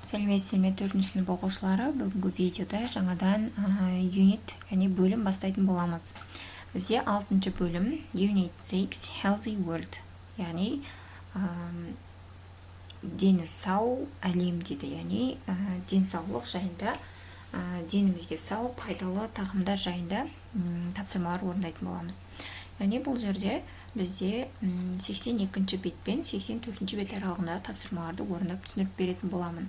Сәлеметсіздер ме, төртінші сынып оқушылары! Бүгінгі видеода жаңадан unit, яғни бөлім бастайтын боламыз. Бізде алтыншы бөлім, Unit 6, Healthy World, яғни дені сау әлем дейді, яғни денсаулық жайында, денімізге сау, пайдалы тағамдар жайында тапсырмалар орындайтын боламыз. Яғни бұл жерде бізде 82 бет пен 84 бет аралығындағы тапсырмаларды орындап, түсіндіріп беретін боламын.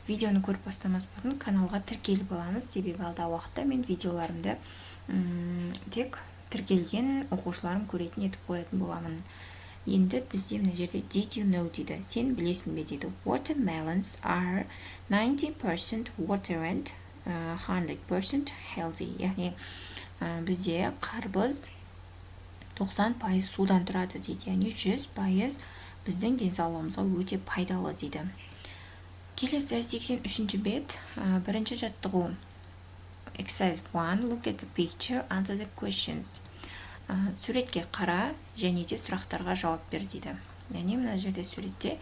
Видеоны көріп бастамас бұрын каналға тіркеліп аламыз, себебі алдағы уақытта мен видеоларымды тек тіркелген оқушыларым көретін етіп қоятын боламын. Енді бізде мына жерде «Did you know?» дейді, сен білесің бе дейді. Watermelons are 90% water and 100% healthy, яғни бізде қарбыз 90% судан тұрады дейді, яғни 100% біздің денсаулығымызға өте пайдалы дейді. Келесі 83 бет, бірінші жаттығу. Exercise 1. Look at the picture, answer the questions. Суретке қара және де сұрақтарға жауап бер дейді. Яғни мына жерде суретте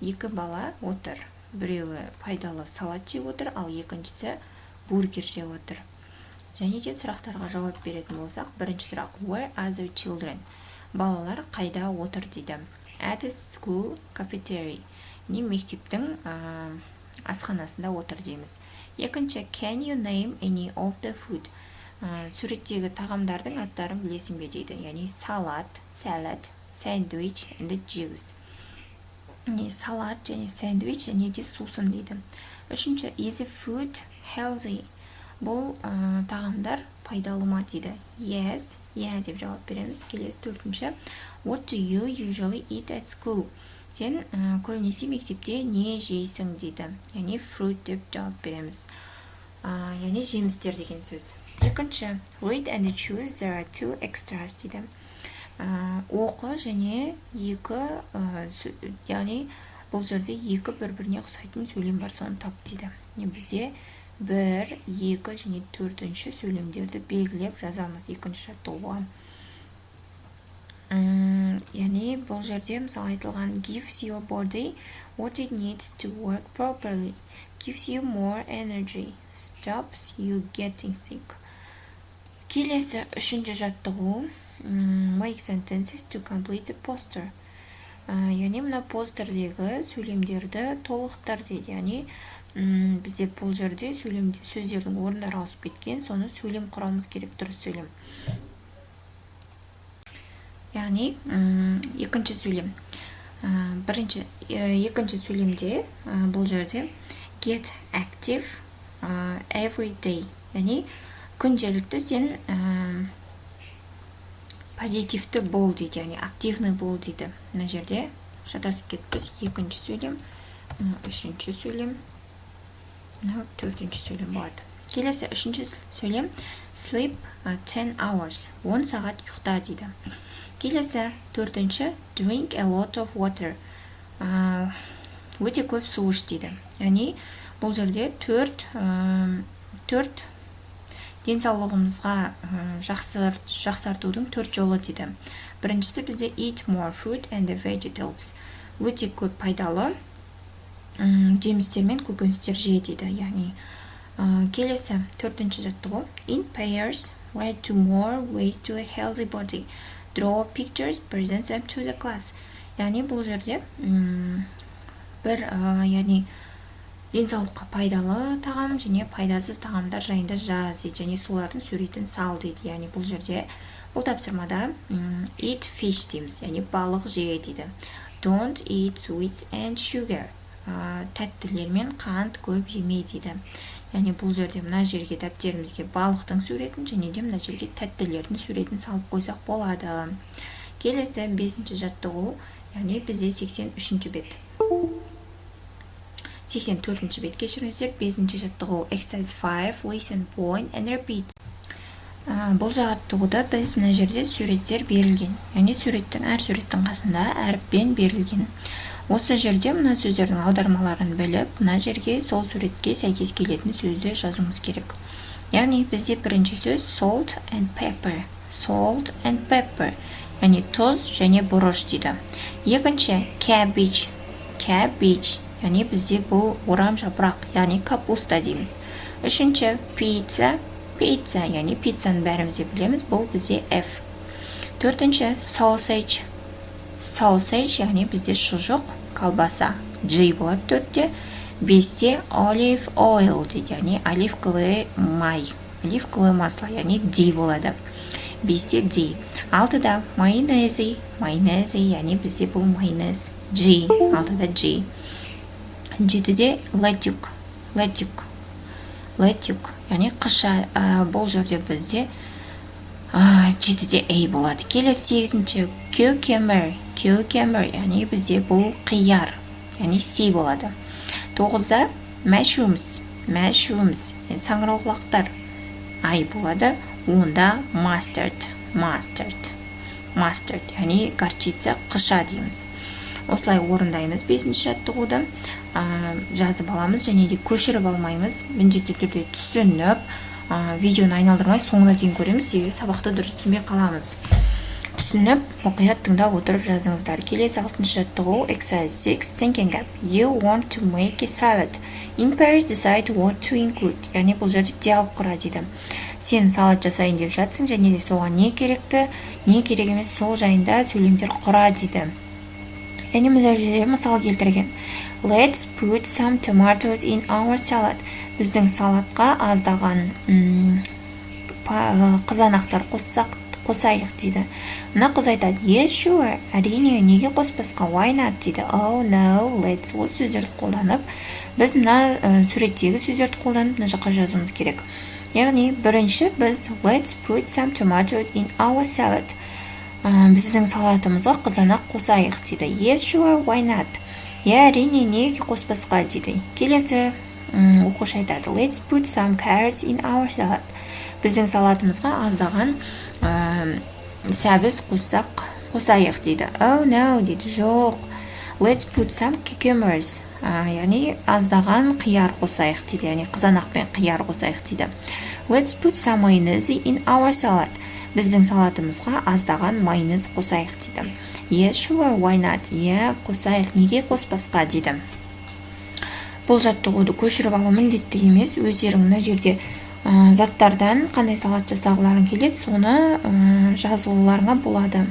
екі бала отыр: біреуі пайдалы салат жеп отыр, ал екіншісі бургер жеп отыр. Және де сұрақтарға жауап беретін болсақ, бірінші сұрақ: Where are the children? Балалар қайда отыр дейді. At the school cafeteria, не мектептің асханасында отыр дейміз. Екінші: Can you name any of the food? Суреттегі тағамдардың аттарын білесің бе дейді. Яғни салат, salad, sandwich and juice, не салат және сэндвич және де сусын дейді. Үшінші: Is the food healthy? Бұл тағамдар пайдалы ма дейді. Yes, иә деп жауап береміз. Келесі төртінші: What do you usually eat at school? Сен көбінесе мектепте не жейсің дейді. Яғни fruit деп жауап береміз, яғни жемістер деген сөз. Екінші: Read and choose, there are two extras дейді. Оқы және екі, яғни бұл жерде екі бір біріне ұқсайтын сөйлем бар, соны тап дейді. Бізде бір, екі және төртінші сөйлемдерді белгілеп жазамыз екінші жаттығуға. Яғни бұл жерде, мысалы, айтылған: gives your body what it needs to work properly, gives you more energy, stops you getting sick. Келесі үшінші жаттығу: Make sentences to complete the poster, яғни мына постердегі сөйлемдерді толықтыр дейді. Яғни бізде бұл жерде сөйлем, сөздердің орындары ауысып кеткен, соны сөйлем құрауымыз керек, дұрыс сөйлем. Яғни екінші сөйлем, бірінші, екінші сөйлемде бұл жерде get active every day, яғни күнделікті сен позитивті бол дейді, яғни активный бол дейді. Мына жерде шатасып кетіппіз: екінші сөйлем, үшінші сөйлем, мынау төртінші сөйлем болады. Келесі үшінші сөйлем: sleep 10 hours, 10 сағат ұйықта дейді. Келесі төртінші: drink a lot of water, өте көп су іш дейді. Яғни бұл жерде төрт денсаулығымызға жақсартудың төрт жолы дейді. Біріншісі бізде eat more fruit and vegetables, өте көп пайдалы жемістер мен көкөністер же дейді. Яғни келесі төртінші жаттығу: In pairs, write two more ways to a healthy body, draw pictures, present them to the class. Яғни бұл жерде бір, яғни денсаулыққа пайдалы тағам және пайдасыз тағамдар жайында жаз дейді және солардың суретін сал дейді. Яғни бұл жерде, бұл тапсырмада eat fish дейміз, яғни балық же дейді. Don't eat sweets and sugar, тәттілер мен қант көп жеме дейді. Яғни бұл жерде мына жерге дәптерімізге балықтың суретін және де мына жерге тәттілердің суретін салып қойсақ болады. Келесі бесінші жаттығу, яғни бізде 83 бет, 84 бет, кешіріңіздер. Бесінші жаттығу, exercise 5. Listen, point and repeat. Бұл жаттығуда біз мына жерде суреттер берілген, яғни суреттің, әр суреттің қасында әріппен берілген. Осы жерде мына сөздердің аудармаларын біліп, мына жерге сол суретке сәйкес келетін сөзді жазуымыз керек. Яғни бізде бірінші сөз salt and pepper, salt and pepper, яғни тұз және бұрыш дейді. Екінші cabbage, cabbage, яғни Яғни бізде бұл орам жапырақ, яғни капуста дейміз. Үшінші, pizza, pizza, яғни пиццаны бәріміз де білеміз, бұл бізде F. Төртінші, sausage, sausage, яғни бізде шұжық, колбаса, G болады төртте. Бесте, olive oil дейді, яғни оливковый май, оливковое масло, яғни D болады. Бесте D. Алтыда, mayonnaise, mayonnaise, яғни бізде бұл майонез, G, алтыда G. Жетіде, lettuce, lettuce, lettuce, яғни қыша, бұл жерде бізде жетіде A болады. Келесі, сегізінші, cucumber, cucumber, яғни бізде бұл қияр, яғни C болады. Тоғызда, mushrooms, mushrooms, саңырауқұлақтар, I болады. 10-да, mustard, mustard, mustard, яғни горчица, қыша дейміз. Осылай орындаймыз. Бесінші жаттығуды жазып аламыз және де көшіріп алмаймыз, міндетті түрде түсініп, видеоны айналдырмай, соңына дейін көреміз, себебі сабақты дұрыс түсінбей қаламыз. Түсініп, мұқият тыңдап отырып жазыңыздар. Келесі, алтыншы жаттығу, exercise 6, thinking gap. You want to make a salad. In pairs, decide what to include. Яғни бұл жерде диалог құра дейді. Сен салат жасайын деп жатсың және де соған не керекті, не керек емес, сол жайында сөйлемдер құра дейді. Яғни мына жерде мысал келтірген: Let's put some tomatoes in our salad. Біздің салатқа аздаған қызанақтар қоссақ, қосайық дейді. Мына қыз айтады: Yes, sure, әрине, неге қоспасқа, why not дейді. Oh no, let's, осы сөздерді қолданып, біз мына суреттегі сөздерді қолданып, мына жаққа жазуымыз керек. Яғни бірінші біз let's put some tomatoes in our salad, біздің салатымызға қызанақ қосайық дейді. Yes, sure, why not, иә, әрине, неге қоспасқа дейді. Келесі оқушы айтады: Let's put some carrots in our salad, біздің салатымызға аздаған сәбіз қоссақ, қосайық дейді. Oh no дейді, жоқ, let's put some cucumbers, яғни аздаған қияр қосайық дейді, яғни қызанақ пен қияр қосайық дейді. Let's put some mayonnaise in our salad, біздің салатымызға аздаған майонез қосайық дейді. Yes, sure, why not, иә, қосайық, неге қоспасқа дейді. Бұл жаттығуды көшіріп алу міндетті емес, өздерің мына жерде заттардан қандай салат жасағыларың келеді, соны жазуларыңа болады.